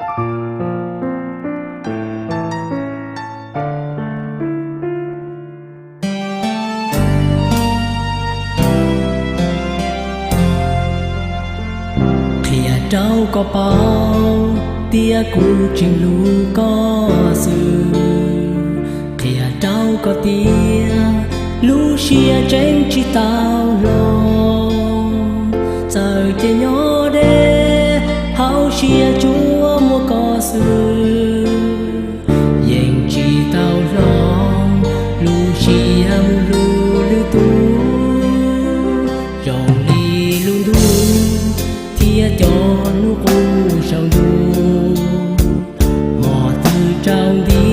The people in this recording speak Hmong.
Qhia rau koj paub tias kuv tseem hlub koj xwb. Qhia rau koj tias lub siab tseem tsis tau hlob. Txawm ces nyob deb hauv siab tsuas muaj koj xwb, yeej tsis tau hlob lub siab mus hlub lwm tus. Zoo li lub ntuj thiab cov hnub qub saum ntuj, hmo twg tsaus nti